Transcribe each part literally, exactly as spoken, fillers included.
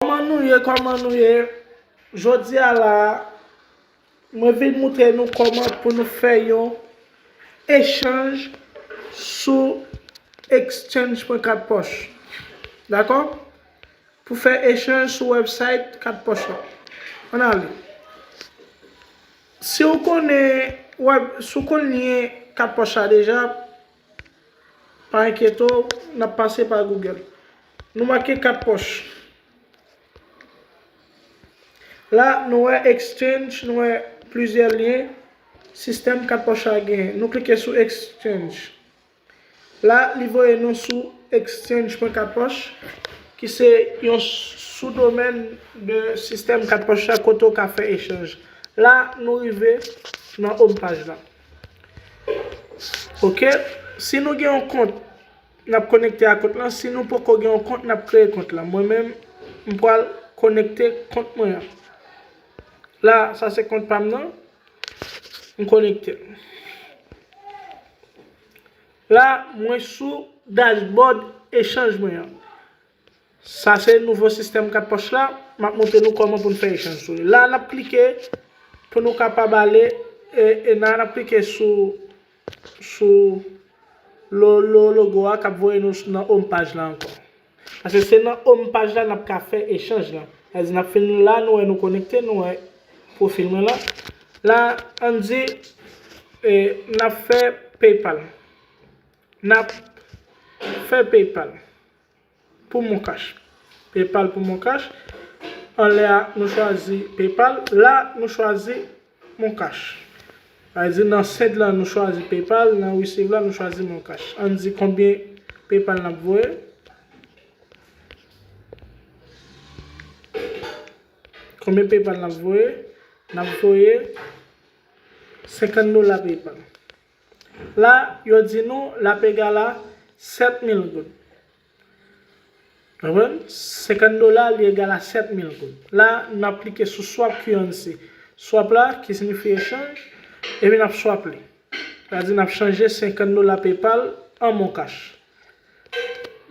Kòman nou ye, kòman nou ye? Jodi a la, mwen vin moutre nou kòman pou nou fè yon echanj sou exchange pwen kat pòch. Dakò? Pou fè echanj sou website kat pòch la. Ann ale. Si w konnen web, si w konn lyen kat pòch la deja, pa enkyete w, n ap pase pa Google. Nou make kat pòch. La, nou wè exchange, nou wè plizyè lyen sistèm kat pòch la genyen. Nou klike sou exchange. La, li voye nou sou exchange pwen kat pòch, ki se yon soudomèn de sistèm kat pòch la kote w ka fè echanj. La, nou rive nan home paj la. Oke, si nou gen yon kont, n ap konekte a kont lan. Si nou poko gen yon kont, n ap kreye kont lan. Mwen menm, m pral konekte kont mwen an. La, sa se kont pa m nan. M konekte l. La, mwen sou dashboard echanj mwen an. Sa se nouvo sistèm kat pòch la. M ap montre nou kòman pou n fè echanj sou li. La, n ap klike pou nou kapab ale, e, e la, n ap klike sou, sou lo, lo, logo a k ap voye nou nan home paj la ankò. Paske se nan home paj la n ap ka fè echanj la. Sa vle di n ap fin la, nou wè nou konekte, nou wè pwofil mwen la. La, ann di, e, n ap fè PayPal. N ap fè PayPal pou MonCash. PayPal pou MonCash. Anlè a, nou chwazi PayPal. La, nou chwazi MonCash. Sa vle di nan send lan, nou chwazi PayPal, nan receive la, nou chwazi MonCash. Ann di konbyen PayPal n ap voye. Konbyen PayPal n ap voye? N ap voye senkant dola PayPal. La, yo di nou l ap egal a sèt mil goud. Konprann? Senkant dola, li egal a sèt mil goud. La, n ap klike sou swap currency. Swap la, ki siyifi echanj, epi n ap swap li. Sa vle di n ap chanje senkant dola PayPal an MonCash.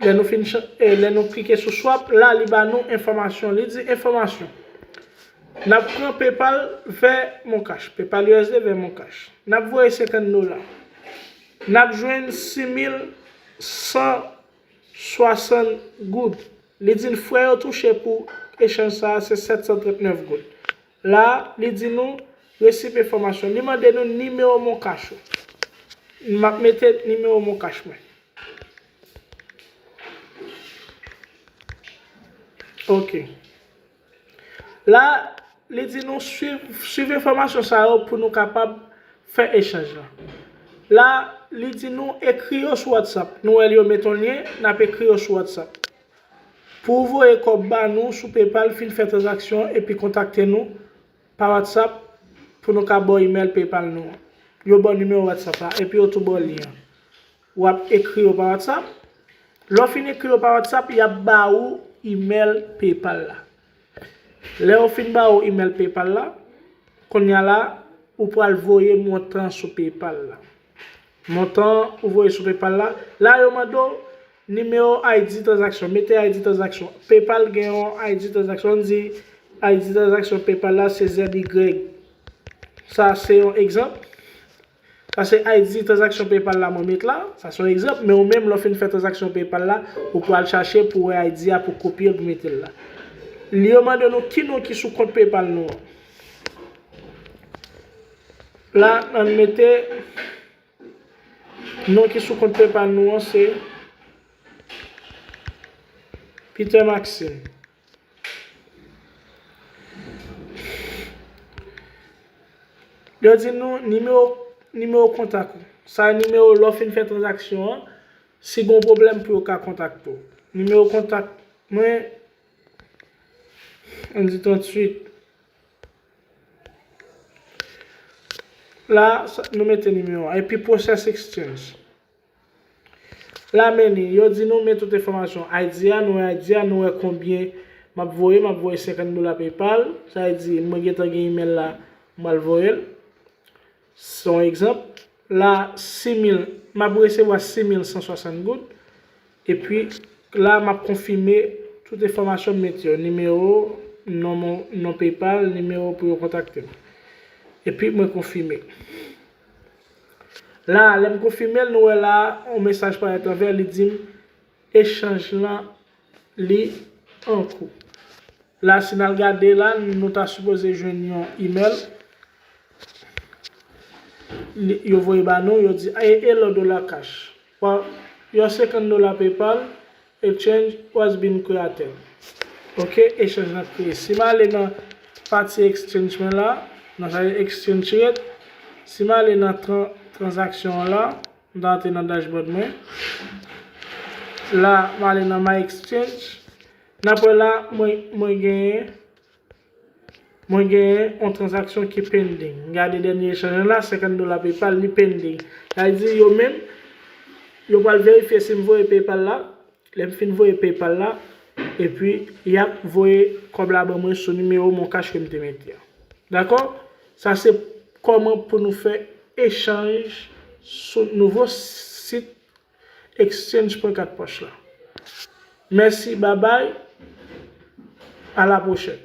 Lè nou fin chan-, e, lè nou klike sou swap, la, li ba nou enfòmasyon. Li di enfòmasyon. N ap pran PayPal vè MonCash. PayPal U S D vè MonCash. N ap voye senkant dola. N ap jwenn sis mil san swasann goud. Li di n frè yo touche pou echanj sa a se sèt san trannèf goud. La, li di nou, resip enfòmasyon. Li mande nou nimewo MonCash ou. M ap mete nimewo MonCash mwen. Oke. La, li di nou swiv, swiv enfòmasyon sa yo pou nou kapab fè echanj la. La, li di nou ekri yo sou WhatsApp. Nou wè yo met yon lyen, n ap ekri yo sou WhatsApp. Pou w voye kòb ba nou sou PayPal, fin fè tranzaksyon epi kontakte nou pa WhatsApp pou nou ka ba w imèl PayPal nou an. Yo ba w nimewo WhatsApp la, epi yo tou ba w lyen an. W ap ekri yo pa WhatsApp. Lè w fin ekri yo pa WhatsApp, y ap ba ou imèl PayPal la. Lè yo fin ba ou imèl PayPal la, kounye a la, ou pral voye montan sou PayPal la. Montan ou voye sou PayPal la. La, yo mande w nimewo I D tranzaksyon. Mete I D tranzaksyon. PayPal gen yon I D tranzaksyon. Ann di I D tranzaksyon PayPal la se Z Y. Sa se yon egzanp. Sa se I D tranzaksyon PayPal la mwen met la. Sa se yon egzanp. Men ou menm, lè w fin fè tranzaksyon PayPal la, ou pral chache pou wè I D a, pou kopye l, pou mete l la. Li yo mande nou ki non ki sou kont PayPal nou an. La, ann mete non ki sou kont PayPal nou an se Peter Maxime. Yo di nou nimewo, nimewo kontak ou. Sa e nimewo lè w fin fè tranzaksyon an, si gen yon pwoblèm pou yo ka kontakte w. Nimewo kontak mwen, ann di tranntuit. La, sa, nou mete nimewo a. Epi process exchange. La, men li, yo di nou men tout enfòmasyon. I D a, nou wè I D a, nou wè konbyen m ap voye. M ap voye senkant dola PayPal. Sa vle di, mwen gentan gen imèl la, m pral voye l. Se yon egzanp. La, sis mil, m ap resevwa sis mil san swasann goud. Epi, la, m ap konfime Tout enfòmasyon m mete yo, nimewo, non, non PayPal, nimewo pou yo kontakte m. Epi mwen konfime. La, lè m konfime l, nou wè la, yon mesaj parèt anvè, li di m echanj lan, li an kou. La, si n al gade la, nou ta sipoze jwenn yon email. Li- Yo voye ba nou, yo di, "Hey, hello, Dollar Cash. Well, your second dollar PayPal exchange was been created." Ok, echanj lan kreye. Si m ale nan pati exchange mwen la, nan sa exchange rate, si m ale nan tran- tranzaksyon an la, m ta antre nan dashboard mwen. La, m ale nan My Exchange. N ap wè la, mwen, mwen genyen, mwen genyen yon tranzaksyon ki pending. M gade dènye echanj la, senkant dola PayPal, li pending. Sa vle di yo menm, yo pral verifye si m voye PayPal la. Lè m fin voye PayPal la, epi y ap voye kòb la ban mwen sou nimewo Mon Cash ke m te mete a. Dakò? Sa se kòman pou nou fè echanj sou nouvo sit exchange pwen kat pòch la. Mèsi, babay, a la pwochèn.